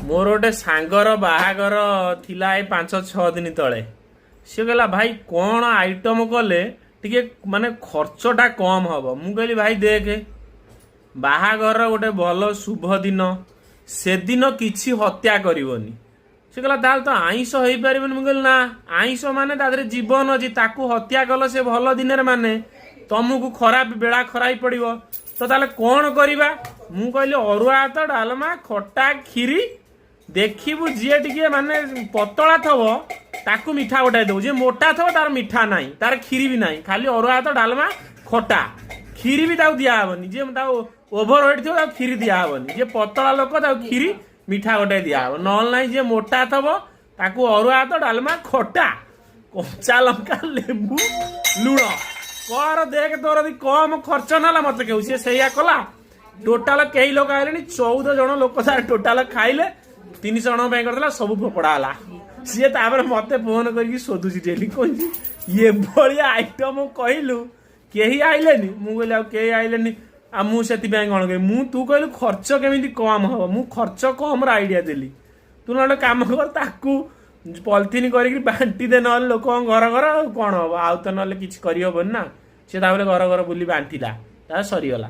ମୋର ଗୋଟେ ସାଙ୍ଗର ବାହାଘର ଥିଲା ଏ 5-6 ଦିନ ତଳେ। ସିଏ କହିଲା, "ଭାଇ, କ'ଣ ଆଇଟମ୍ କଲେ ଟିକେ ମାନେ ଖର୍ଚ୍ଚଟା କମ୍ ହବ?" ମୁଁ କହିଲି, "ଭାଇ, ଦେଖେ, ବାହାଘର ଗୋଟେ ଭଲ ଶୁଭ ଦିନ, ସେଦିନ କିଛି ହତ୍ୟା କରିବନି।" ସେ କହିଲା, "ତାହେଲେ ତ ଆଇଁଷ ହେଇପାରିବନି।" ମୁଁ କହିଲି, "ନା, ଆଇଁଷ ମାନେ ତା ଦେହରେ ଜୀବନ ଅଛି। ତାକୁ ହତ୍ୟା କଲ ସେ ଭଲ ଦିନରେ, ମାନେ ତମକୁ ଖରାପ ବେଳା ଖରାପ ପଡ଼ିବ। ତ ତାହେଲେ କ'ଣ କରିବା?" ମୁଁ କହିଲି, "ଅରୁଆ ଭାତ, ଡାଲମା, ଖଟା, କ୍ଷୀରି। ଦେଖିବୁ, ଯିଏ ଟିକେ ମାନେ ପତଳା ଥବ ତାକୁ ମିଠା ଗୋଟାଏ ଦବୁ। ଯିଏ ମୋଟା ଥବ ତାର ମିଠା ନାହିଁ, ତାର କ୍ଷୀରି ବି ନାହିଁ। ଖାଲି ଅରୁଆ ଭାତ, ଡାଲମା, ଖଟା, କ୍ଷୀରି ବି ତାକୁ ଦିଆହବନି। ଯିଏ ତାକୁ ଓଭର ୱେଟ୍ ଥିବ ତାକୁ କ୍ଷୀରି ଦିଆହବନି। ଯିଏ ପତଳା ଲୋକ ତାକୁ କ୍ଷୀରି ମିଠା ଗୋଟାଏ ଦିଆହବ। ନହେଲେ ନାହିଁ, ଯିଏ ମୋଟା ଥବ ତାକୁ ଅରୁଆ ଭାତ, ଡାଲମା, ଖଟା, କଞ୍ଚା ଲଙ୍କା, ଲେମ୍ବୁ, ଲୁଣ କର। ଦେଖ, ତୋର ଯଦି କମ ଖର୍ଚ୍ଚ ନହେଲା ମତେ କେଉ।" ସିଏ ସେଇଆ କଲା। ଟୋଟାଲ କେହି ଲୋକ ଆଇଲେନି, 14 ଜଣ ଲୋକ ତାର ଟୋଟାଲ ଖାଇଲେ। 300 ଜଣଙ୍କ ପାଇଁ କରିଦେଲା, ସବୁ ଫୋପଡ଼ା ହେଲା। ସିଏ ତାପରେ ମତେ ଫୋନ କରିକି ଶୋଧୁଛି ଡେଲି, କହୁଛି, "ଏଭଳିଆ ଆଇଟମ କହିଲୁ, କେହି ଆଇଲେନି।" ମୁଁ କହିଲି, "ଆଉ କେହି ଆଇଲେନି, ଆଉ ମୁଁ ସେଥିପାଇଁ କଣ କହିବି? ମୁଁ ତୁ କହିଲୁ ଖର୍ଚ୍ଚ କେମିତି କମ ହବ, ମୁଁ ଖର୍ଚ୍ଚ କମର ଆଇଡିଆ ଦେଲି। ତୁ ନହେଲେ କାମ କର, ତାକୁ ପଲିଥିନ କରିକି ବାଣ୍ଟି ଦେ ନହେଲେ ଲୋକଙ୍କ ଘର ଘର। ଆଉ କଣ ହବ? ଆଉ ତ ନହେଲେ କିଛି କରିହବନି ନା।" ସେ ତାପରେ ଘର ଘର ବୁଲି ବାଣ୍ଟିଲା, ତା ସରିଗଲା।